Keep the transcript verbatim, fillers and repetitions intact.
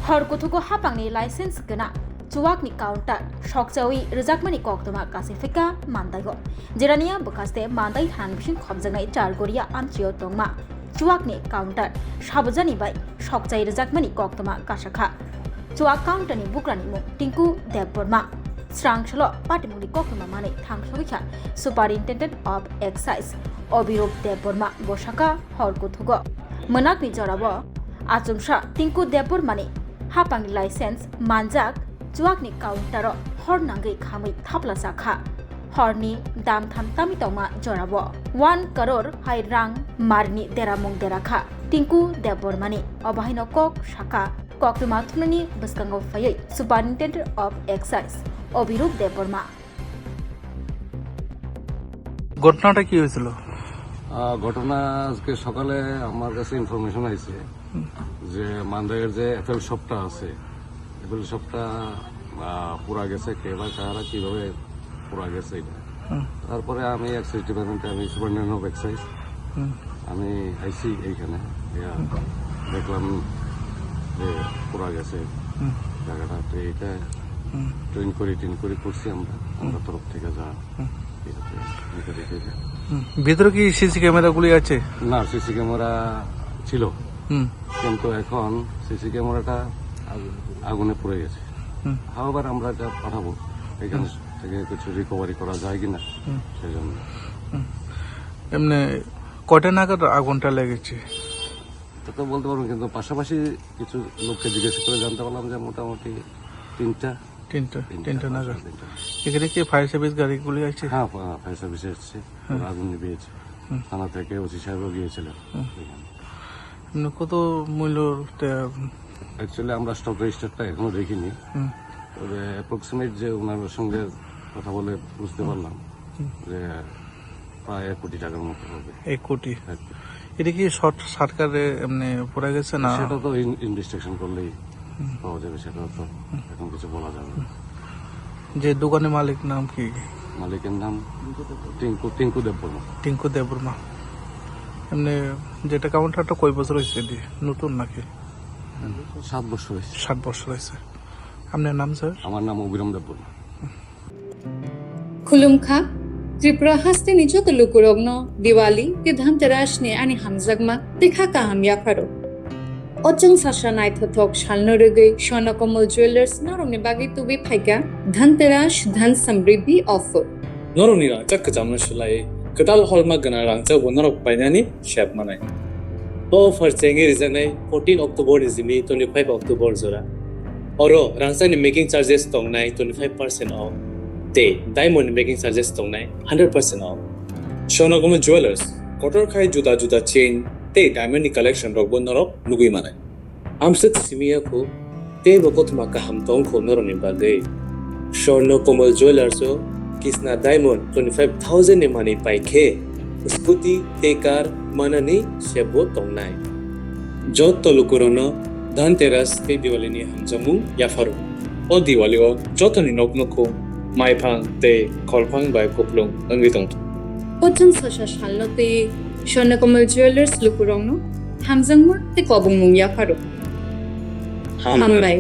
Hor kuthugo hapangni license gwnang chuakni counter sokchawi rwjakmani koktwma kasi phika Mandaigo. Jerania bwkhaste Mandai thanani bising khopjaknai Chargoria amchio tongma chuakni counter sabujani bai sokchai rwjakmani koktwma kasakha. Chuak counterni bugrani mung Tinku Debbarma. Srangsalo patimungni koktwma manwi thangsogwi kha Superintendent of Excise Obirup Debbarma bosaka hor kuthugo. Mwnakni jorao achomsa Tinku Debbarmani hapangni license manjak chuakni counter-o hor nangwi khamwi thaplajak kha. Horni dam tham tami tongma jorao one crore hai rang marni deramung dera kha Tinku Debbarmani. Obo haino kok saka koktwma thumnani bwskango phaiwi Superintendent of Excise Obirup Debbarma. ঘটনাটা কি হয়েছিল? আহ, ঘটনা আজকে সকালে আমার কাছে ইনফরমেশন আইছে যে মান্দাইয়ের যে অ্যাপেল শপটা আছে, অ্যাপেল শপটা, আহ, পুরা গেছে, কে বা কারা কিভাবে পুরা গেছে এটা। হুম। তারপরে আমি এক্সাইজ ডিপার্টমেন্টে, আমি সুপারিনটেন্ডেন্ট অফ এক্সাইজ, হুম। আমি আইছি এইখানে, ইয়া, হুম। দেখলাম যে পুরা গেছে হুম। জায়গাটা। তো এটা হুম। তো ইনকোয়ারি টিনকোয়ারি করছি আমরা, আমরা হুম। তরফ থেকে যা হুম। ইয়ে হচ্ছে, ইনকোয়ারি থেকে। হুম। ভিতরে কি সিসি ক্যামেরাগুলি আছে? না, সিসি ক্যামেরা ছিল, হুম। কিন্তু এখন সিসি ক্যামেরাটা আগ-, আগুনে পুড়ে গেছে। হুম। হাওয়াবার আমরা এটা পাঠাবো, এখান হুম। থেকে কিছু রিকভারি করা যায় কিনা, হুম। সেই জন্য। হুম। এমনি কয়টা নাগাদ আগুনটা লেগেছে? এটা তো বলতে পারবো না, কিন্তু পাশাপাশি কিছু লোককে জিজ্ঞেস করে জানতে পারলাম যে মোটামুটি তিনটা। তিনটা, তিনটা, তিনটা পাঁচটা, নাগাদ। তিনটা। এখানে কি ফায়ার সার্ভিস গাড়িগুলি আছে? হ্যাঁ, ফা-, ফায়ার সার্ভিস এসছে, হুম। ওরা আগুন নিভিয়েছে। হুম। থানা থেকে ওসি সাহেবও গিয়েছিলেন হুম। এখানে। এমনি কত মূল্যর তে-, অ্যাকচুয়ালি আমরা স্টক রেজিস্টারটা এখনো দেখিনি। হুম। তবে অ্যাপ্রক্সিমেট যে ওনার সঙ্গে কথা বলে বুঝতে হুম। পারলাম হুম। যে প্রায় এক কোটি টাকার মতো হবে। এক কোটি। এক কোটি। এটা কি শর্ট সার্কিটে এমনি পড়ে গেছে না? সেটা তো ইন-, ইনভেস্টিগেশন করলেই হুম। পাওয়া যাবে, সেটা তো হুম। এখন কিছু বলা যাবে না। যে দোকানের মালিক নাম কি? মালিকের নাম টিঙ্কু, টিঙ্কু দেববর্মা। টিঙ্কু দেববর্মা। এমনি যেটা কাউন্টারটা কয় বছর হয়েছে এটি? নতুন নাকি? সাত বছর হয়েছে। সাত বছর হয়েছে। আপনার নাম, স্যার? আমার নাম অভিরাম Debbarma. Khulumkha, Tripura hasteni joto lukurokno Diwali tei Dhanterasni ani hamjakma tei kha kaham yapharo. O chwng sasa naithothok salno rwgwi Swarnakomal Jewellers norokni bagwi tubui phaikha Dhanteras Dhan Samriddhi offer. Norokni rangchak kwchamno swlaiwi kwtal holma gwnang rangchakbo norok painani sep manai. O offer chengwi rijaknai fourteen October ni simi twenty-five October jora. Oro rangchakni making charges tongnai twenty-five percent off tei diamond ni making charges tongnai hundred percent off. Swarnakomal Jewellers kotor khai juda juda chain tei diamond ni collection rokbo norok nugwi manai. Amswk simi ya kho, teibo kothoma kaham tong kho norokni bagwi. Swarnakomal Jewellers o kisna diamond twenty-five thousand ni manwi pai khe, scooty tei car manani sebo tongnai. Joto lukurokno Dhanteras tei Diwali ni hamjakmung yapharo. O Diwali o jotoni nok nukhung, maiphang tei kholphang bai kuplung wngwi tongthung. O chwng sasa salno twi Swarnakomal Jewellers lukurokno hamjakma tei kobongmung yapharo. Hambai. Hambai.